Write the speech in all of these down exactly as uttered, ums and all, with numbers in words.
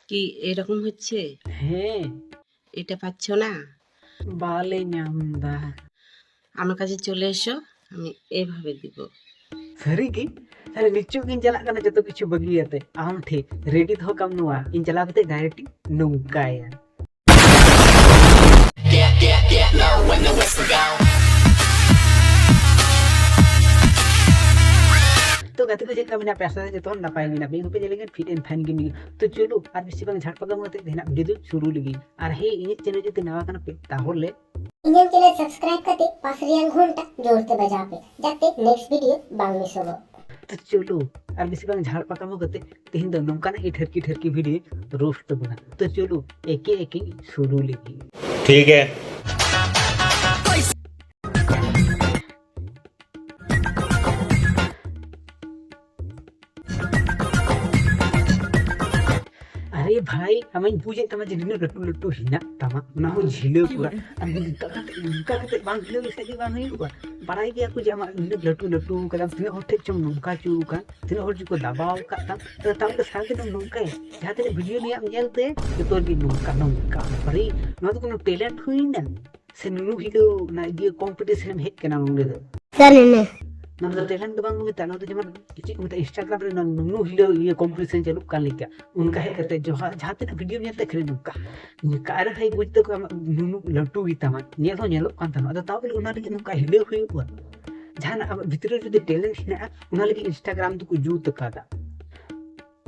কি এরকম হচ্ছে? হ্যাঁ। এটা পাচ্ছ না? বালে ᱧᱟᱢ ᱫᱟ। আমার কাছে চলে এসো, আমি এভাবে দিব। ᱥᱟᱹᱨᱤ ᱜᱮ? ᱛᱟᱦᱞᱮ ᱱᱤᱪᱚᱜ ᱜᱤᱧ ᱪᱟᱞᱟᱜ ᱠᱟᱱᱟ ᱡᱚᱛᱚ ᱠᱤᱪᱷᱩ ᱵᱟᱹᱜᱤᱭᱟᱛᱮ᱾ ᱟᱢ ᱴᱷᱮᱡ ᱨᱮᱰᱤ ᱫᱚᱦᱚ ᱠᱟᱢ ᱱᱚᱣᱟ, ᱤᱧ ᱪᱟᱞᱟᱣ ᱠᱟᱛᱮ ᱰᱟᱭᱨᱮᱠᱴ ᱤᱧ ᱱᱚᱝᱠᱟᱭᱟ᱾ ᱛᱚ ᱜᱟᱛᱮ ᱠᱚ, ᱪᱮᱫ ᱞᱮᱠᱟ ᱢᱮᱱᱟᱜ ᱯᱮᱭᱟ? ᱟᱥᱟ ᱡᱚᱛᱚ ᱦᱚᱲ ᱱᱟᱯᱟᱭ ᱜᱮ ᱢᱮᱱᱟᱜ ᱯᱮᱭᱟ᱾ ᱤᱧ ᱦᱚᱸᱯᱮ ᱧᱮᱞ ᱞᱮᱠᱷᱟᱱ fit and fine ᱜᱮ ᱢᱮᱱᱟᱜᱼᱟ᱾ ᱛᱚ ᱪᱚᱞᱚ, ᱟᱨ ᱵᱮᱥᱤ ᱵᱟᱝ ᱡᱷᱟᱲ ᱯᱟᱠᱟᱢ ᱠᱟᱛᱮ ᱛᱮᱦᱮᱧᱟᱜ ᱵᱷᱤᱰᱤᱭᱳ ᱫᱚ ᱥᱩᱨᱩ ᱞᱮᱜᱮ᱾ ᱟᱨ ᱦᱮᱸ, ᱤᱧᱟᱹᱜ ᱪᱮᱱᱮᱞ ᱡᱩᱫᱤ ᱱᱟᱣᱟ ᱠᱟᱱᱟ ᱯᱮ, ᱛᱟᱦᱚᱞᱮ ᱤᱧᱟᱹᱜ ᱪᱮᱱᱮᱞ ᱥᱟᱵᱥᱠᱨᱟᱭᱤᱵ ᱠᱟᱛᱮ ᱯᱟᱥ ᱨᱮᱭᱟᱜ ᱜᱷᱚᱱᱴᱟ ᱡᱳᱨ ᱛᱮ ᱵᱟᱡᱟᱣ ᱯᱮ, ᱡᱟᱛᱮ ᱱᱮᱠᱥᱴ ᱵᱷᱤᱰᱤᱭᱳ ᱵᱟᱝ ᱢᱤᱥᱚᱜᱚᱜ᱾ ᱛᱚ ᱪᱚᱞᱚ, ᱟᱨ ᱵᱮᱥᱤ ᱵᱟᱝ ᱡᱷᱟᱲ ᱯᱟᱠᱟᱢ ᱠᱟᱛᱮ ᱛᱮᱦᱮᱧ ᱫᱚ ᱱᱚᱝᱠᱟᱱᱟᱜ ᱜᱮ ᱴᱷᱟᱹᱨᱠᱤ ᱴᱷᱟᱹᱨᱠᱤ ᱵᱷᱤᱰᱤᱭᱳ ᱨᱳᱥᱴ ᱛᱟᱵᱚᱱᱟ᱾ ᱛᱚ ᱪᱚᱞᱚ, ᱮᱠᱮ ᱮᱠᱮ ᱥᱩᱨᱩ ᱞᱮᱜᱮ᱾ ठीक है। ᱟᱨᱮ ᱵᱷᱟᱭ, ᱟᱢᱤᱧ ᱵᱩᱡᱮᱫ ᱛᱟᱢᱟ ᱡᱮ ᱱᱤᱱᱟᱹᱜ ᱞᱟᱹᱴᱩ ᱞᱟᱹᱴᱩ ᱦᱮᱱᱟᱜ ᱛᱟᱢᱟ, ᱚᱱᱟ ᱦᱚᱸ ᱡᱷᱤᱞᱟᱹ ᱯᱩᱨᱟ᱾ ᱟᱨ ᱱᱚᱝᱠᱟ ᱠᱟᱛᱮ, ᱱᱚᱝᱠᱟ ᱠᱟᱛᱮ ᱵᱟᱝ ᱦᱤᱞᱟᱹᱣ ᱞᱮᱠᱷᱟᱡ ᱜᱮ ᱵᱟᱝ ᱦᱩᱭᱩᱜᱼᱟ᱾ ᱵᱟᱲᱟᱭ ᱜᱮᱭᱟ ᱠᱚ ᱡᱮ ᱟᱢᱟᱜ ᱱᱤᱱᱟᱹᱜ ᱞᱟᱹᱴᱩ ᱞᱟᱹᱴᱩ ᱠᱟᱫᱟᱢ, ᱛᱤᱱᱟᱹᱜ ᱦᱚᱲ ᱴᱷᱮᱡ ᱪᱚᱢ ᱱᱚᱝᱠᱟ ᱦᱚᱪᱚ ᱟᱠᱟᱱ, ᱛᱤᱱᱟᱹᱜ ᱦᱚᱲ ᱪᱚᱠᱚ ᱫᱟᱵᱟᱣ ᱟᱠᱟᱫ ᱛᱟᱢ, ᱛᱚ ᱛᱟᱦᱚᱞᱮ ᱥᱟᱨᱟ ᱫᱤᱱ ᱱᱚᱝᱠᱟᱭᱟ᱾ ᱡᱟᱦᱟᱸ ᱛᱤᱱᱟᱹᱜ ᱵᱷᱤᱰᱤᱭᱳ ᱱᱤᱭᱟᱹᱢ ᱧᱮᱞ ᱛᱮ ᱡᱚᱛᱚ ᱦᱚᱲ ᱜᱮ ᱱᱚᱝᱠᱟ, ᱱᱚᱝᱠᱟ᱾ ᱟᱨᱮ, ᱱᱚᱣᱟ ᱫᱚ ᱠᱳᱱᱳ ᱴᱮᱞᱮᱱᱴ ᱦᱩᱭᱱᱟ? ᱥᱮ ᱱᱩᱱᱩ ᱦᱤᱞᱳ ᱚᱱᱟ ᱤᱭᱟᱹ ᱠᱚᱢᱯᱤᱴᱤᱥᱚᱱ ᱮᱢ ᱦᱮᱡ ᱠᱟᱱᱟ ᱱᱚᱸᱰᱮ ᱫᱚ? ᱠᱟᱨᱮᱱᱮ᱾ ᱱᱚᱣᱟ ᱫᱚ ᱴᱮᱞᱮᱱᱴ ᱫᱚ ᱵᱟᱝ ᱠᱚ ᱢᱮᱛᱟᱜᱼᱟ, ᱱᱚᱣᱟ ᱫᱚ ᱡᱮᱢᱚᱱ ᱪᱮᱫ ᱠᱚ ᱢᱮᱛᱟᱜᱼᱟ, ᱤᱱᱥᱴᱟᱜᱨᱟᱢ ᱨᱮ ᱱᱩᱱᱩ ᱦᱤᱞᱳ ᱤᱭᱟᱹ ᱠᱚᱢᱯᱤᱴᱤᱥᱚᱱ ᱪᱟᱹᱞᱩᱜ ᱠᱟᱱ ᱞᱮᱠᱟ, ᱚᱱᱠᱟ ᱦᱮᱡ ᱠᱟᱛᱮ ᱡᱟᱦᱟᱸ, ᱡᱟᱦᱟᱸ ᱛᱤᱱᱟᱹᱜ ᱵᱷᱤᱰᱤᱭᱳ ᱧᱮᱞ ᱛᱮ ᱠᱷᱟᱹᱞᱤ ᱱᱚᱝᱠᱟ, ᱱᱚᱝᱠᱟ ᱟᱨ ᱦᱟᱭ ᱵᱩᱡᱽ ᱛᱟᱠᱚ ᱟᱢᱟᱜ ᱱᱩᱱᱩ ᱞᱟᱹᱴᱩ ᱜᱮ ᱛᱟᱢᱟ, ᱧᱮᱞ ᱦᱚᱸ ᱧᱮᱞᱚᱜ ᱠᱟᱱ ᱛᱟᱢᱟ, ᱟᱫᱚ ᱛᱟᱣ ᱵᱚᱞᱮ ᱚᱱᱟ ᱞᱟᱹᱜᱤᱫ ᱱᱚᱝᱠᱟ ᱦᱤᱞᱟᱹᱣ ᱦᱩᱭᱩᱜᱼᱟ᱾ ᱡᱟᱦᱟᱱᱟᱜ ᱟᱢᱟᱜ ᱵᱷᱤᱛᱨᱤ ᱨᱮ ᱡᱩᱫᱤ ᱴᱮᱞᱮᱱᱴ ᱦᱮᱱᱟᱜᱼᱟ, ᱚᱱᱟ ᱞᱟᱹᱜᱤᱫ ᱤᱱᱥᱴᱟᱜᱨᱟᱢ ᱫᱚᱠᱚ ᱡᱩᱛ ᱟᱠᱟᱫᱟ᱾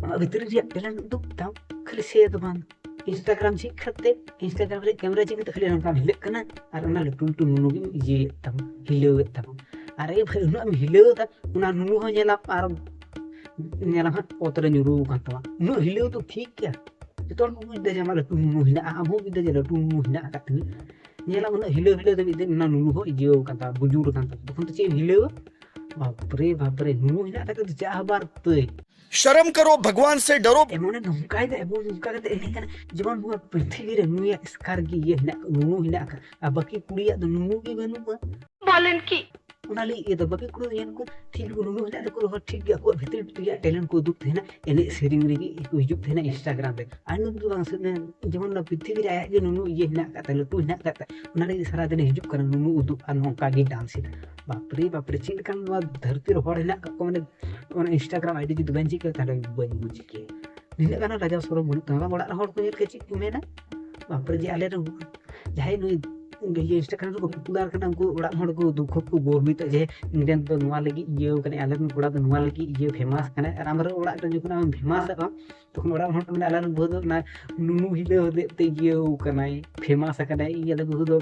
ᱟᱢᱟᱜ ᱵᱷᱤᱛᱨᱤ ᱨᱮᱭᱟᱜ ᱴᱮᱞᱮᱱᱴ ᱩᱫᱩᱜ ᱛᱟᱢ, ᱠᱷᱟᱹᱞᱤ ᱥᱮ ᱫᱚ ᱵᱟᱝ, ᱤᱱᱥᱴᱟᱜᱨᱟᱢ ᱡᱷᱤᱡ ᱠᱟᱛᱮ, ᱤᱱᱥᱴᱟᱜᱨᱟᱢ ᱨᱮ ᱠᱮᱢᱮᱨᱟ ᱡᱷᱤᱡ ᱠᱟᱛᱮ ᱠᱷᱟᱹᱞᱤ ᱱᱚᱝᱠᱟᱢ ᱦᱤᱞᱟᱹᱜ ᱠᱟᱱᱟ ᱟᱨ ᱚᱱᱟ ᱞᱟᱹᱴᱩ ᱞᱟᱹᱴᱩ ᱱᱩᱱᱩ ᱜᱮᱢ ᱤᱭᱟᱹᱭᱮᱫ ᱛᱟᱢᱟ, ᱦᱤᱞᱟᱹᱣᱮᱫ ᱛᱟᱢᱟ᱾ ᱟᱨᱮ ᱵᱷᱟᱭ, ᱩᱱᱟᱹᱜ ᱮᱢ ᱦᱤᱞᱟᱹᱣ ᱮᱫᱟ, ᱚᱱᱟ ᱱᱩᱱᱩ ᱦᱚᱸ ᱧᱮᱞᱟᱢ ᱟᱨ ᱧᱮᱞᱟᱢ ᱦᱟᱸᱜ ᱚᱛ ᱨᱮ ᱧᱩᱨᱩ ᱟᱠᱟᱱ ᱛᱟᱢᱟ᱾ ᱩᱱᱟᱹᱜ ᱦᱤᱞᱟᱹᱣ ᱫᱚ ᱴᱷᱤᱠ ᱜᱮᱭᱟ, ᱡᱚᱛᱚ ᱦᱚᱲ ᱠᱚ ᱵᱩᱡᱽ ᱮᱫᱟ ᱡᱮ ᱟᱢᱟᱜ ᱞᱟᱹᱴᱩ ᱱᱩᱱᱩ ᱦᱮᱱᱟᱜᱼᱟ, ᱟᱢ ᱦᱚᱸ ᱵᱩᱡᱽ ᱮᱫᱟ ᱡᱮ ᱞᱟᱹᱴᱩ ᱱᱩᱱᱩ ᱦᱮᱱᱟᱜ ᱟᱠᱟᱫ ᱛᱤᱧᱟᱹ᱾ ᱧᱮᱞᱟᱢ ᱩᱱᱟᱹᱜ ᱦᱤᱞᱟᱹᱣ ᱦᱤᱞᱟᱹᱣ ᱫᱚ ᱢᱤᱫ ᱫᱤᱱ ᱚᱱᱟ ᱱᱩᱱᱩ ᱦᱚᱸ ᱤᱭᱟᱹᱣ ᱟᱠᱟᱱ ᱛᱟᱢᱟ, ᱵᱩᱡᱩᱨ ᱟᱠᱟᱱ ᱛᱟᱢᱟ᱾ ᱛᱚᱠᱷᱚᱱ ᱫᱚ ᱪᱮᱫ ᱮᱢ ᱦᱤᱞᱟᱹᱣᱟ? ᱵᱟᱯᱨᱮ ᱵᱟᱯᱨᱮ, ᱱᱩᱱᱩ ᱦᱮᱱᱟᱜ ᱟᱠᱟᱫ ᱛᱟᱢᱟ, ᱪᱮᱫ ᱟᱵᱟᱨ ᱛᱟᱹᱭ᱾ शर्म करो, भगवान से डरो। ᱮᱢᱚᱱᱮ ᱱᱚᱝᱠᱟᱭᱮᱫᱟ, ᱮᱢᱚᱱ ᱱᱚᱝᱠᱟ ᱠᱟᱛᱮ ᱮᱱᱮᱡ ᱠᱟᱱᱟ, ᱡᱮᱢᱚᱱ ᱱᱚᱣᱟ ᱯᱨᱤᱛᱷᱤᱵᱤ ᱨᱮ ᱱᱩᱭᱟᱜ ᱮᱥᱠᱟᱨ ᱜᱮ ᱤᱭᱟᱹ ᱦᱮᱱᱟᱜ, ᱱᱩᱱᱩ ᱦᱮᱱᱟᱜ ᱟᱠᱟᱫ, ᱟᱨ ᱵᱟᱹᱠᱤ ᱠᱩᱲᱤᱭᱟᱜ ᱫᱚ ᱱᱩᱱᱩ ᱜᱮ ᱵᱟᱹᱱᱩᱜᱼᱟ᱾ বলেন কি? ᱚᱱᱟ ᱞᱟᱹᱜᱤᱫ ᱤᱭᱟᱹ ᱫᱚ ᱵᱟᱹᱵᱤ ᱠᱩᱲᱤ ᱧᱮᱞ ᱠᱚ ᱴᱷᱤᱠ ᱜᱮ ᱱᱩᱱᱩ ᱦᱮᱱᱟᱜ ᱛᱟᱠᱚ ᱨᱮᱦᱚᱸ ᱴᱷᱤᱠ ᱜᱮ ᱟᱠᱚᱣᱟᱜ ᱵᱷᱤᱛᱤᱨ ᱨᱮᱭᱟᱜ ᱴᱮᱞᱮᱱᱴ ᱠᱚ ᱩᱫᱩᱜ ᱛᱟᱦᱮᱱᱟ, ᱮᱱᱮᱡ ᱥᱮᱨᱮᱧ ᱨᱮᱜᱮ ᱠᱚ ᱦᱤᱡᱩᱜ ᱛᱟᱦᱮᱱᱟ ᱤᱱᱥᱴᱟᱜᱨᱟᱢ ᱨᱮ᱾ ᱟᱨ ᱱᱩᱱᱩ ᱫᱚ ᱵᱟᱝ ᱥᱮ ᱡᱮᱢᱚᱱ ᱚᱱᱟ ᱯᱨᱤᱛᱷᱤᱵᱤ ᱨᱮ ᱟᱭᱟᱜ ᱜᱮ ᱱᱩᱱᱩ ᱤᱭᱟᱹ ᱦᱮᱱᱟᱜ ᱟᱠᱟᱫ ᱛᱟᱭᱟ, ᱞᱟᱹᱴᱩ ᱦᱮᱱᱟᱜ ᱟᱠᱟᱫ ᱛᱟᱭᱟ, ᱚᱱᱟ ᱞᱟᱹᱜᱤᱫ ᱥᱟᱨᱟ ᱫᱤᱱᱮ ᱦᱤᱡᱩᱜ ᱠᱟᱱᱟ ᱱᱩᱱᱩ ᱩᱫᱩᱜ ᱟᱨ ᱱᱚᱝᱠᱟ ᱜᱮ ᱰᱟᱱᱥ ᱮᱫᱟ᱾ ᱵᱟᱯᱨᱮ ᱵᱟᱯᱨᱮ, ᱪᱮᱫ ᱞᱮᱠᱟᱱ ᱱᱚᱣᱟ ᱫᱷᱟᱹᱨᱛᱤ ᱨᱮ ᱦᱚᱲ ᱦᱮᱱᱟᱜ ᱟᱠᱟᱫ ᱠᱚᱣᱟ, ᱢᱟᱱᱮ ᱚᱱᱟ ᱤᱱᱥᱴᱟᱜᱨᱟᱢ ᱟᱭᱰᱤ ᱡᱩᱫᱤ ᱵᱟᱹᱧ ᱡᱷᱤᱡ ᱠᱟᱜ ᱛᱟᱦᱞᱮ ᱵᱟᱹᱧ ᱵᱩᱡᱽ ᱠᱮᱭᱟ᱾ ᱱᱤᱱᱟᱹᱜ ᱜᱟᱱ ᱞᱟᱡᱟᱣ ᱥᱚᱨᱚᱢ ᱵᱟᱹᱱᱩᱜ ᱛᱟᱢᱟ ᱵᱟᱝ? ᱚᱲᱟᱜ ᱨᱮᱱ ᱦᱚᱲ ᱠᱚ ᱧᱮᱞ ᱠᱮᱫ ᱪᱮᱫ ᱠᱚ ᱢᱮᱱᱟ? ᱵᱟᱯᱨᱮ, ᱡᱮ ᱟᱞᱮ ᱨᱮᱱ ᱡᱟᱦᱟᱸᱭ ᱱᱩᱭ ᱤᱭᱟᱹ ᱤᱱᱥᱴᱟᱜᱨᱟᱢ ᱨᱮᱠᱚ ᱯᱚᱯᱩᱞᱟᱨ ᱠᱟᱱᱟ, ᱩᱱᱠᱩ ᱚᱲᱟᱜ ᱦᱚᱲ ᱠᱚ ᱫᱩᱠ ᱠᱷᱚᱵ ᱠᱚ ᱜᱚᱨᱵᱤᱛᱚᱜ ᱡᱮ ᱤᱧ ᱨᱮᱱ ᱫᱚ ᱱᱚᱣᱟ ᱞᱟᱹᱜᱤᱫ ᱤᱭᱟᱹ ᱠᱟᱱᱟᱭ, ᱟᱞᱮ ᱨᱮᱱ ᱠᱚᱲᱟ ᱫᱚ ᱱᱚᱣᱟ ᱞᱟᱹᱜᱤᱫ ᱤᱭᱟᱹ ᱯᱷᱮᱢᱟᱥ ᱠᱟᱱᱟᱭ᱾ ᱟᱨ ᱟᱢ ᱨᱮᱱ ᱚᱲᱟᱜ ᱨᱮ ᱡᱚᱠᱷᱚᱱ ᱟᱢ ᱯᱷᱮᱢᱟᱥ ᱟᱢ, ᱛᱚᱠᱷᱚᱱ ᱚᱲᱟᱜ ᱦᱚᱲ ᱠᱚ ᱢᱮᱱᱟ, "ᱟᱞᱮ ᱨᱮᱱ ᱵᱟᱹᱦᱩ ᱫᱚ ᱚᱱᱟ ᱱᱩᱱᱩ ᱦᱤᱞᱟᱹᱣ ᱦᱚᱛᱮᱡ ᱛᱮ ᱤᱭᱟᱹᱣ ᱠᱟᱱᱟᱭ, ᱯᱷᱮᱢᱟᱥ ᱟᱠᱟᱱᱟᱭ, ᱤᱧ ᱟᱞᱮ ᱵᱟᱹᱦᱩ ᱫᱚ",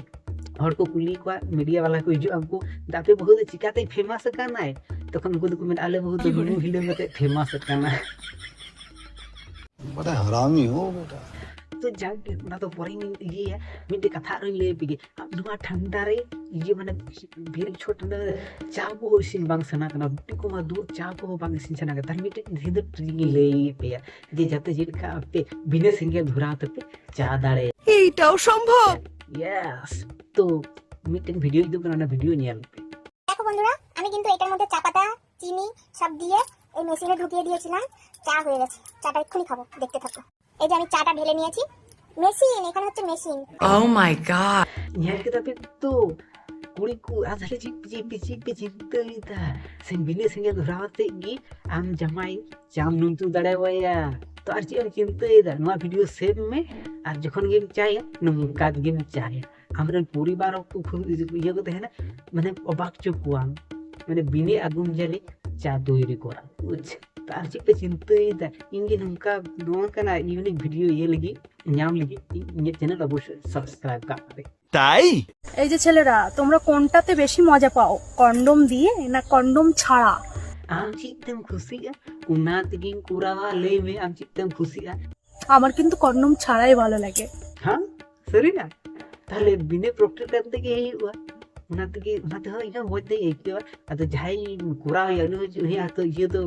ᱦᱚᱲ ᱠᱚ ᱠᱩᱞᱤ ᱠᱚᱣᱟ, ᱢᱤᱰᱤᱭᱟ ᱵᱟᱞᱟ ᱠᱚ ᱦᱤᱡᱩᱜᱼᱟ, ᱩᱱᱠᱩ, "ᱫᱟ ᱟᱯᱮ ᱵᱟᱹᱦᱩ ᱫᱚ ᱪᱤᱠᱟᱛᱮᱭ ᱯᱷᱮᱢᱟᱥ ᱟᱠᱟᱱᱟᱭ?" ᱛᱚᱠᱷᱚᱱ ᱩᱱᱠᱩ ᱫᱚᱠᱚ ᱢᱮᱱᱟ, "ᱟᱞᱮ ᱵᱟᱹᱦᱩ ᱫᱚ ᱱᱩᱱᱩ ᱦᱤᱞᱟᱹᱣ ᱠᱟᱛᱮ ᱯᱷᱮᱢᱟᱥ ᱟᱠᱟᱱᱟ᱾" बड़ा हरामी हो बेटा। ᱛᱚ ᱡᱟᱠ ᱜᱮ, ᱚᱱᱟ ᱫᱚ ᱯᱚᱨᱮᱧ ᱤᱭᱟᱹᱭᱟ, ᱢᱤᱫᱴᱮᱡ ᱠᱟᱛᱷᱟ ᱟᱨᱚᱧ ᱞᱟᱹᱭ ᱟᱯᱮ ᱜᱮ᱾ ᱱᱚᱣᱟ ᱴᱷᱟᱱᱰᱟ ᱨᱮ ᱤᱭᱟᱹ ᱢᱟᱱᱮ ᱵᱤᱨ ᱪᱷᱚᱴ ᱨᱮ ᱪᱟ ᱠᱚᱦᱚᱸ ᱤᱥᱤᱱ ᱵᱟᱝ ᱥᱟᱱᱟ ᱠᱟᱱᱟ, ᱨᱩᱴᱤ ᱠᱚᱢᱟ ᱫᱩᱨ, ᱪᱟ ᱠᱚᱦᱚᱸ ᱵᱟᱝ ᱤᱥᱤᱱ ᱥᱟᱱᱟ ᱠᱟᱱᱟ᱾ ᱛᱟᱦᱞᱮ ᱢᱤᱫᱴᱮᱡ ᱛᱮᱦᱮᱧ ᱫᱚ ᱴᱨᱤᱠ ᱤᱧ ᱞᱟᱹᱭ ᱟᱯᱮᱭᱟ ᱡᱮ ᱡᱟᱛᱮ ᱪᱮᱫ ᱞᱮᱠᱟ ᱟᱯᱮ ᱵᱤᱱᱟᱹ ᱥᱮᱸᱜᱮᱞ ᱫᱷᱚᱨᱟᱣ ᱛᱮᱯᱮ ᱪᱟ ᱫᱟᱲᱮᱭᱟᱜᱼᱟ᱾ এইটাও সম্ভব? ইয়েস। তো মিটিং ভিডিও দিতে পারো না, ভিডিও নিয়ে আসবে। দেখো বন্ধুরা, আমি কিন্তু এটার মধ্যে চা পাতা, চিনি সব দিয়ে এই মেশিনে ঢুকিয়ে দিয়েছিলাম। চা হয়ে গেছে, চাটা এক্ষুনি খাবো, দেখতে থাকো। এই যে আমি চাটা ঢেলে নিয়েছি। মেশিন, এখানে হচ্ছে মেশিন। Oh my god. ᱧᱮᱞ ᱠᱮᱫᱟ ᱯᱮ ᱛᱚ, ᱠᱩᱲᱤ ᱠᱚ ᱟᱨ ᱛᱟᱦᱞᱮ ᱪᱮᱫ ᱯᱮ ᱪᱮᱫ ᱯᱮ ᱪᱮᱫ ᱯᱮ ᱪᱤᱱᱛᱟᱹᱭᱮᱫᱟ? ᱥᱮ ᱵᱤᱱᱟᱹ ᱥᱮᱸᱜᱮᱞ ᱫᱷᱚᱨᱟᱣ ᱟᱛᱮᱫ ᱜᱮ ᱟᱢ ᱡᱟᱢᱟᱭ ᱪᱟᱢ ᱱᱩᱱᱛᱩ ᱫᱟᱲᱮᱣᱟᱭᱟ᱾ ᱛᱚ ᱟᱨ ᱪᱮᱫ ᱮᱢ ᱪᱤᱱᱛᱟᱹᱭᱮᱫᱟ? ᱱᱚᱣᱟ ᱵᱷᱤᱰᱤᱭᱳ ᱥᱮᱵᱷ ᱢᱮ ᱟᱨ ᱡᱚᱠᱷᱚᱱ ᱜᱮᱢ ᱪᱟᱭᱟ ᱱᱚᱝᱠᱟ ᱜᱮᱢ ᱪᱟᱭᱟ᱾ ᱟᱢᱨᱮᱱ ᱯᱚᱨᱤᱵᱟᱨ ᱦᱚᱸ ᱠᱚ ᱠᱷᱩᱵ ᱤᱭᱟᱹ ᱠᱚ ᱛᱟᱦᱮᱱᱟ, ᱢᱟᱱᱮ ᱚᱵᱟᱠ ᱪᱚ ᱠᱚᱣᱟᱢ, ᱢᱟᱱᱮ ᱵᱤᱱᱟᱹ ᱟᱹᱜᱩᱢ ᱡᱟᱞᱮ ᱪᱟ ᱛᱳᱭᱨᱤ ᱠᱚᱨᱟ᱾ ᱵᱩᱡᱽ? ᱛᱚ ᱟᱨ ᱪᱮᱫ ᱯᱮ ᱪᱤᱱᱛᱟᱹᱭᱮᱫᱟ? ᱤᱧ ᱜᱮ ᱱᱚᱝᱠᱟ ᱱᱚᱣᱟ ᱠᱟᱱᱟ ᱤᱭᱩᱱᱤᱠ ᱵᱷᱤᱰᱤᱭᱳ ᱤᱭᱟᱹ ᱞᱟᱹᱜᱤᱫ, ᱧᱟᱢ ᱞᱟᱹᱜᱤᱫ ᱤᱧᱟᱹᱜ ᱪᱮᱱᱮᱞ ᱚᱵᱚᱥᱥᱳᱭ ᱥᱟᱵᱥᱠᱨᱟᱭᱤᱵ ᱠᱟᱜ ᱯᱮ᱾ তাই? এই যে ছেলেরা, তোমরা কোনটাতে বেশি মজা পাও, কন্ডম দিয়ে না কন্ডম ছাড়া? ᱟᱢ ᱪᱮᱫ ᱛᱮᱢ ᱠᱷᱩᱥᱤᱜᱼᱟ ᱚᱱᱟ ᱛᱮᱜᱮᱧ ᱠᱚᱨᱟᱣᱟ᱾ ᱞᱟᱹᱭ ᱢᱮ ᱟᱢ ᱪᱮᱫ ᱛᱮᱢ ᱠᱷᱩᱥᱤᱜᱼᱟ? আমার কিন্তু কন্ডম ছাড়াই ভালো লাগে। ᱦᱮᱸ, ᱥᱟᱹᱨᱤᱱᱟ? ᱛᱟᱦᱞᱮ ᱵᱤᱱᱟᱹ ᱯᱨᱚᱴᱮᱠᱴ ᱠᱟᱛᱮ ᱜᱮ ᱦᱩᱭᱩᱜᱼᱟ᱾ ᱚᱱᱟ ᱛᱮᱜᱮ, ᱚᱱᱟ ᱛᱮᱦᱚᱸ ᱤᱧ ᱦᱚᱸ ᱢᱚᱡᱽ ᱫᱚᱧ ᱟᱹᱭᱠᱟᱹᱣᱟ᱾ ᱟᱫᱚ ᱡᱟᱦᱟᱸᱭ ᱠᱚᱨᱟᱣ ᱮᱭᱟ ᱩᱱᱤ ᱦᱚᱸ, ᱩᱱᱤᱭᱟᱜ ᱛᱚ ᱤᱭᱟᱹ ᱫᱚ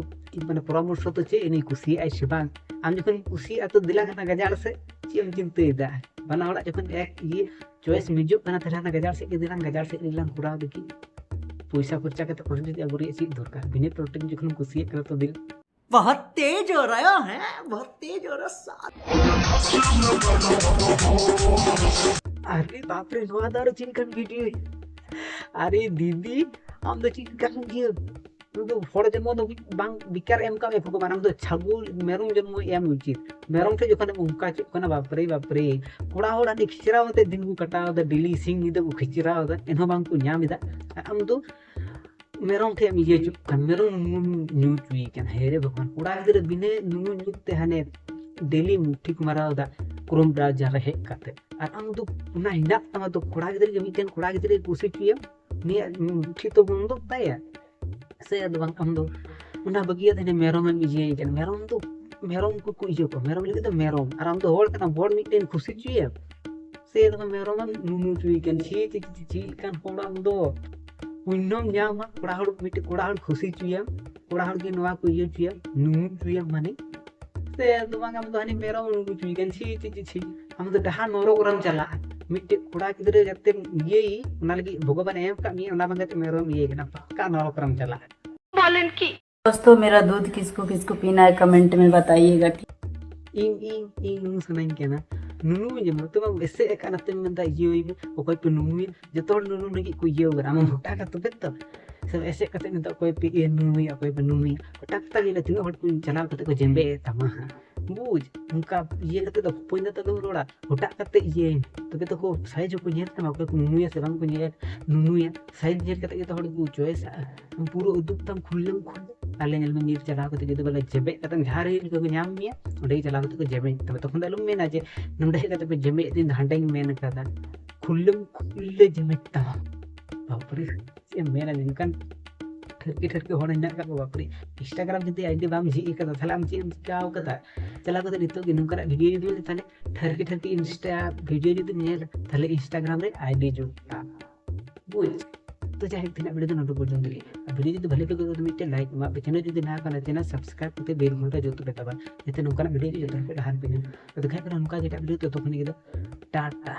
ᱢᱟᱱᱮ ᱯᱚᱨᱟᱢᱚᱨᱥᱚ ᱫᱚ ᱪᱮᱫ, ᱩᱱᱤ ᱠᱩᱥᱤᱭᱟᱜᱼᱟᱭ ᱥᱮ ᱵᱟᱝ? ᱟᱢ ᱡᱚᱠᱷᱚᱱ ᱠᱩᱥᱤᱭᱟᱜᱼᱟ ᱛᱚ ᱫᱮᱞᱟ ᱦᱟᱱᱟ ᱜᱟᱡᱟᱲ ᱥᱮᱫ, ᱪᱮᱫ ᱮᱢ ᱪᱤᱱᱛᱟᱹᱭᱮᱫᱟ? ᱵᱟᱱᱟ ᱦᱚᱲᱟᱜ ᱡᱚᱠᱷᱚᱱ ᱮᱠ ᱤᱭᱟᱹ ᱪᱚᱭᱮᱥ ᱢᱤᱡᱚᱜ ᱠᱟᱱᱟ, ᱛᱟᱦᱞᱮ ᱦᱟᱱᱟ ᱜᱟᱡᱟᱲ ᱥᱮᱫ ᱜᱮ ᱫᱮᱞᱟᱝ ᱜᱟᱡᱟᱲ ᱥᱮᱫ ᱜᱮᱞᱟᱝ ᱠᱚᱨᱟᱣ ᱞᱟᱹᱜᱤᱫ᱾ ᱯᱚᱭᱥᱟ ᱠᱷᱚᱨᱪᱟ ᱠᱟᱛᱮ ᱯᱨᱚᱴᱤᱱ ᱡᱩᱫᱤ ᱟᱹᱜᱩ ᱨᱮᱭᱟᱜ ᱪᱮᱫ ᱫᱚᱨᱠᱟᱨ? ᱵᱤᱱᱟᱹ ᱯᱨᱚᱴᱤᱱ ᱡᱚᱠᱷᱚᱱᱮᱢ ᱠᱩᱥᱤᱭᱟᱜ ᱠᱟᱱᱟ ᱛᱚ ᱫᱤᱞ᱾ बहुत तेज हो रहा है, बहुत तेज हो रहा है साथ। ᱟᱨᱮ ᱵᱟᱯᱨᱮ, ᱱᱚᱣᱟ ᱫᱚ ᱟᱨᱚ ᱪᱮᱫ ᱞᱮᱠᱟᱱ ᱵᱷᱤᱰᱤᱭᱳ? ᱟᱨᱮ ᱫᱤᱫᱤ, ᱟᱢ ᱫᱚ ᱪᱮᱫ ᱞᱮᱠᱟᱱ ᱤᱭᱟᱹ? ᱟᱢ ᱫᱚ ᱦᱚᱲ ᱡᱚᱱᱢᱚ ᱫᱚ ᱵᱟᱝ ᱵᱮᱠᱟᱨ ᱮᱢ ᱠᱟᱜ ᱢᱮ ᱵᱷᱚᱜᱚᱵᱟᱱ᱾ ᱟᱢ ᱫᱚ ᱪᱷᱟᱜᱚᱞ ᱢᱮᱨᱚᱢ ᱡᱚᱱᱢᱚ ᱮᱢ ᱩᱪᱤᱛ᱾ ᱢᱮᱨᱚᱢ ᱴᱷᱮᱡ ᱡᱚᱠᱷᱚᱱᱮᱢ ᱚᱱᱠᱟ ᱪᱮᱫ ᱠᱟᱱᱟ, ᱵᱟᱯᱨᱮ ᱵᱟᱯᱨᱮ, ᱠᱚᱲᱟ ᱦᱚᱲ ᱟᱹᱰᱤ ᱠᱷᱤᱪᱨᱟᱣ ᱠᱟᱛᱮ ᱫᱤᱱ ᱠᱚ ᱠᱟᱴᱟᱣ ᱮᱫᱟ, ᱰᱮᱞᱤ ᱥᱤᱧ ᱧᱤᱫᱟᱹ ᱠᱚ ᱠᱷᱤᱪᱨᱟᱣ ᱮᱫᱟ, ᱮᱱᱦᱚᱸ ᱵᱟᱝ ᱠᱚ ᱧᱟᱢ ᱮᱫᱟ᱾ ᱟᱨ ᱟᱢ ᱫᱚ ᱢᱮᱨᱚᱢ ᱴᱷᱮᱡ ᱮᱢ ᱤᱭᱟᱹ ᱦᱚᱪᱚᱜ ᱠᱟᱱ, ᱢᱮᱨᱚᱢ ᱧᱩ ᱧᱩ ᱦᱚᱪᱚᱭᱮ ᱠᱟᱱᱟ᱾ ᱦᱮ ᱨᱮ ᱵᱷᱚᱜᱚᱵᱟᱱ, ᱠᱚᱲᱟ ᱜᱤᱫᱽᱨᱟᱹ ᱵᱤᱱᱟᱹ ᱧᱩ ᱧᱩ ᱛᱮ ᱦᱟᱱᱮ ᱰᱮᱞᱤ ᱢᱩᱴᱷᱤ ᱠᱚ ᱢᱟᱨᱟᱣ ᱮᱫᱟ ᱠᱨᱳᱢ ᱵᱨᱟᱣᱡᱟᱨ ᱨᱮ ᱦᱮᱡ ᱠᱟᱛᱮ᱾ ᱟᱨ ᱟᱢ ᱫᱚ ᱚᱱᱟ ᱦᱮᱱᱟᱜ ᱛᱟᱢᱟ ᱛᱚ, ᱠᱚᱲᱟ ᱜᱤᱫᱽᱨᱟᱹ ᱜᱮ ᱢᱤᱫᱴᱮᱱ ᱠᱚᱲᱟ ᱜᱤᱫᱽᱨᱟᱹ ᱠᱩᱥᱤ ᱦᱚᱪᱚᱭᱮᱢ, ᱩᱱᱤᱭᱟᱜ ᱢᱩᱴᱷᱤ ᱛᱚ ᱵᱚᱱᱫᱚᱜ ᱛᱟᱭᱟ᱾ ᱥᱮ ᱟᱫᱚ ᱵᱟᱝ, ᱟᱢ ᱫᱚ ᱚᱱᱟ ᱵᱟᱹᱜᱤᱭᱟᱛ ᱦᱟᱱᱮ ᱢᱮᱨᱚᱢ ᱮᱢ ᱤᱭᱟᱹᱭᱮ ᱠᱟᱱᱟ᱾ ᱢᱮᱨᱚᱢ ᱫᱚ, ᱢᱮᱨᱚᱢ ᱠᱚ ᱠᱚ ᱤᱭᱟᱹ ᱠᱚᱣᱟ, ᱢᱮᱨᱚᱢ ᱞᱟᱹᱜᱤᱫ ᱫᱚ ᱢᱮᱨᱚᱢ᱾ ᱟᱨ ᱟᱢ ᱫᱚ ᱦᱚᱲ ᱠᱟᱱᱟᱢ, ᱦᱚᱲ ᱢᱤᱫᱴᱮᱱ ᱠᱩᱥᱤ ᱦᱚᱪᱚᱭᱮᱢ᱾ ᱥᱮ ᱟᱫᱚ ᱢᱮᱨᱚᱢ ᱮᱢ ᱱᱩᱱᱩ ᱦᱚᱪᱚᱭᱮ ᱠᱟᱱ᱾ ᱪᱷᱤ, ᱪᱷᱤ, ᱪᱷᱤ, ᱪᱷᱤ ᱞᱮᱠᱟᱱ ᱦᱚᱲ ᱟᱢ ᱫᱚ᱾ ᱯᱩᱧᱱᱚᱢ ᱧᱟᱢᱟ, ᱠᱚᱲᱟ ᱦᱚᱲ, ᱢᱤᱫᱴᱮᱱ ᱠᱚᱲᱟ ᱦᱚᱲ ᱠᱷᱩᱥᱤ ᱦᱚᱪᱚᱭᱮᱢ, ᱠᱚᱲᱟ ᱦᱚᱲ ᱜᱮ ᱱᱚᱣᱟ ᱠᱚ ᱤᱭᱟᱹ ᱦᱚᱪᱚᱭᱟ, ᱱᱩᱱᱩ ᱦᱚᱪᱚᱭᱮᱢ ᱢᱟᱱᱮ᱾ ᱥᱮ ᱟᱫᱚ ᱵᱟᱝ, ᱟᱢ ᱫᱚ ᱦᱟᱱᱮ ᱢᱮᱨᱚᱢ ᱮᱢ ᱱᱩᱱᱩ ᱦᱚᱪᱚᱭᱮ ᱠᱟᱱ᱾ ᱪᱷᱤ, ᱪᱷᱤ, ᱪᱷᱤ, ᱪᱷᱤ᱾ ᱟᱢ ᱫᱚ ᱰᱟᱦᱟᱨ ᱱᱚᱨᱚᱠ ᱨᱮᱢ ᱪᱟᱞᱟᱜᱼᱟ᱾ ᱢᱤᱫᱴᱮᱡ ᱠᱚᱲᱟ ᱜᱤᱫᱽᱨᱟᱹ ᱡᱟᱛᱮᱢ ᱤᱭᱟᱹᱭ, ᱚᱱᱟ ᱞᱟᱹᱜᱤᱫ ᱵᱷᱚᱜᱚᱵᱟᱱ ᱮ ᱮᱢ ᱠᱟᱜ ᱢᱮᱭᱟ, ᱚᱱᱟ ᱵᱟᱝ ᱠᱟᱛᱮ ᱢᱮᱨᱚᱢ ᱤᱭᱟᱹᱭ ᱠᱟᱱᱟ, ᱯᱟᱠᱟ ᱱᱚᱨᱚᱠ ᱨᱮᱢ ᱪᱟᱞᱟᱜᱼᱟ᱾ बोलें कि दोस्तों, मेरा दूध किसको किसको पीना है, कमेंट में बताइएगा, ठीक? ᱤᱧ ᱤᱧ ᱤᱧ ᱱᱩᱱᱩ ᱥᱟᱱᱟᱧ ᱠᱟᱱᱟ, ᱱᱩᱱᱩ ᱡᱮᱢᱚᱱ ᱛᱚ ᱵᱟᱝ ᱮᱥᱮᱫ ᱟᱠᱟᱱᱟ, ᱛᱮᱢ ᱢᱮᱱᱫᱟ ᱤᱭᱟᱹᱭ ᱢᱮ, ᱚᱠᱚᱭ ᱯᱮ ᱱᱩᱱᱩᱭᱟ? ᱡᱚᱛᱚ ᱦᱚᱲ ᱱᱩᱱᱩ ᱞᱟᱹᱜᱤᱫ ᱠᱚ ᱤᱭᱟᱹᱣ ᱠᱟᱱᱟ, ᱟᱢᱮᱢ ᱦᱚᱴᱟᱜᱟ ᱛᱚᱵᱮ ᱛᱚ᱾ ᱥᱮ ᱮᱥᱮᱫ ᱠᱟᱛᱮ ᱢᱮᱱᱫᱟ ᱚᱠᱚᱭ ᱯᱮ ᱤᱭᱟᱹ ᱱᱩᱱᱩᱭᱟ, ᱚᱠᱚᱭ ᱯᱮ ᱱᱩᱱᱩᱭᱟ? ᱦᱚᱴᱟᱜ ᱠᱟᱛᱮ ᱧᱮᱞᱟ ᱛᱤᱱᱟᱹᱜ ᱦᱚᱲ ᱠᱚ ᱪᱟᱞᱟᱣ ᱠᱟᱛᱮ ᱠᱚ ᱡᱮᱢᱵᱮᱡ ᱮᱫ ᱛᱟᱢᱟ ᱦᱟᱸᱜ, ᱵᱩᱡᱽ? ᱚᱱᱠᱟ ᱤᱭᱟᱹ ᱠᱟᱛᱮ ᱫᱚ ᱯᱚᱭᱱᱟ ᱛᱮ ᱟᱞᱚᱢ ᱨᱚᱲᱟ, ᱦᱚᱴᱟᱜ ᱠᱟᱛᱮ ᱤᱭᱟᱹᱭ ᱢᱮ, ᱛᱚᱵᱮ ᱛᱚ ᱠᱚ ᱥᱟᱭᱤᱡᱽ ᱦᱚᱸᱠᱚ ᱧᱮᱞ ᱛᱟᱢᱟ, ᱚᱠᱚᱭ ᱠᱚ ᱱᱩᱱᱩᱭᱟ ᱥᱮ ᱵᱟᱝ ᱠᱚ ᱧᱮᱞ, ᱱᱩᱱᱩᱭᱟ᱾ ᱥᱟᱭᱤᱡᱽ ᱧᱮᱞ ᱠᱟᱛᱮ ᱜᱮ ᱛᱚ ᱦᱚᱲ ᱠᱚ ᱪᱚᱭᱮᱥᱟ᱾ ᱯᱩᱨᱟᱹ ᱩᱫᱩᱜ ᱛᱟᱢ ᱠᱷᱩᱞᱞᱟᱹᱢ ᱠᱷᱩᱞᱞᱟᱹ᱾ ᱟᱞᱮ ᱧᱮᱞ ᱢᱮ, ᱧᱤᱨ ᱪᱟᱞᱟᱣ ᱠᱟᱛᱮ ᱡᱩᱫᱤ ᱵᱚᱞᱮ ᱡᱮᱵᱮᱡ ᱠᱟᱛᱮᱢ ᱡᱟᱦᱟᱸ ᱨᱮ ᱞᱮᱠᱟ ᱠᱚ ᱧᱟᱢ ᱢᱮᱭᱟ, ᱚᱸᱰᱮ ᱜᱮ ᱪᱟᱞᱟᱣ ᱠᱟᱛᱮ ᱠᱚ ᱡᱮᱵᱮᱡ ᱛᱟᱢᱟ᱾ ᱛᱚᱠᱷᱚᱱ ᱫᱚ ᱟᱞᱚᱢ ᱢᱮᱱᱟ ᱡᱮ ᱱᱚᱸᱰᱮ ᱦᱮᱡ ᱠᱟᱛᱮ ᱯᱮ ᱡᱮᱵᱮᱡ ᱫᱤᱧ ᱫᱚ, ᱦᱟᱸᱰᱮᱧ ᱢᱮᱱ ᱠᱟᱫᱟ᱾ ᱠᱷᱩᱞᱞᱟᱹᱢ ᱠᱷᱩᱞᱞᱟᱹ ᱡᱮᱵᱮᱡ ᱛᱟᱢᱟ᱾ ᱵᱟᱯᱨᱮ, ᱪᱮᱫ ᱮᱢ ᱢᱮᱱᱟ, ᱱᱚᱝᱠᱟᱱ ᱴᱷᱟᱹᱨᱠᱤ ᱴᱷᱟᱹᱨᱠᱤ ᱦᱚᱲ ᱦᱮᱱᱟᱜ ᱠᱟᱜ ᱠᱚᱣᱟ, ᱵᱟᱯᱨᱮ᱾ Instagram ᱡᱩᱫᱤ ID ᱵᱟᱢ ᱡᱷᱤᱡ ᱠᱟᱫᱟ, ᱛᱟᱦᱞᱮ ᱟᱢ ᱪᱮᱫ ᱮᱢ ᱪᱤᱠᱟᱹᱣ ᱠᱟᱫᱟ? ᱪᱟᱞᱟᱣ ᱠᱟᱛᱮ ᱱᱤᱛᱚᱜ ᱜᱮ ᱱᱚᱝᱠᱟᱱᱟᱜ ᱵᱷᱤᱰᱤᱭᱳ ᱡᱩᱫᱤ ᱛᱟᱦᱞᱮ ᱴᱷᱟᱹᱨᱠᱤ ᱴᱷᱟᱹᱨᱠᱤ Insta ᱵᱷᱤᱰᱤᱭᱳ ᱡᱩᱫᱤᱢ ᱧᱮᱞᱟ, ᱛᱟᱦᱞᱮ Instagram ᱨᱮ ID ᱡᱩᱛ ᱛᱟᱢ᱾ ᱵᱩᱡᱽ? ᱛᱚ ᱡᱟᱭᱦᱳᱠ, ᱛᱮᱦᱮᱧᱟᱜ ᱵᱷᱤᱰᱤᱭᱳ ᱫᱚ ᱱᱚᱰᱮ ᱯᱚᱨᱡᱚᱱᱛᱚ ᱜᱮ᱾ ᱟᱨ ᱵᱷᱤᱰᱤᱭᱳ ᱡᱩᱫᱤ ᱵᱷᱟᱞᱮ ᱯᱮ ᱟᱹᱭᱠᱟᱹᱣ ᱠᱮᱫᱟ, ᱢᱤᱫᱴᱮᱱ ᱞᱟᱭᱤᱠ ᱮᱢᱟᱜ ᱯᱮ, ᱪᱮᱱᱮᱞ ᱡᱩᱫᱤ ᱱᱟᱣᱟ ᱠᱟᱱᱟ, ᱪᱮᱱᱮᱞ ᱥᱟᱵᱥᱠᱨᱟᱭᱤᱵ ᱠᱟᱛᱮ ᱵᱮᱞ ᱜᱷᱚᱱᱴᱟ ᱡᱩᱛ ᱯᱮ ᱛᱟᱵᱚᱱ, ᱡᱟᱛᱮ ᱱᱚᱝᱠᱟᱱᱟᱜ ᱵᱷᱤᱰᱤᱭᱳ ᱡᱚᱛᱚ ᱦᱚᱲ ᱯᱮ ᱰᱟᱦᱟᱨ ᱯᱮ ᱧᱟᱢ᱾ ᱛᱚ ᱫᱮᱠᱷᱟ ᱦᱩᱭᱩᱜ ᱠᱟᱱᱟ ᱱᱚᱝᱠᱟ ᱜᱮ ᱮᱴᱟᱜ ᱵᱷᱤᱰᱤᱭᱳ, ᱛᱚᱛᱚᱠᱷᱚᱱ ᱜᱮ ᱫᱚ ᱴᱟᱴᱟ᱾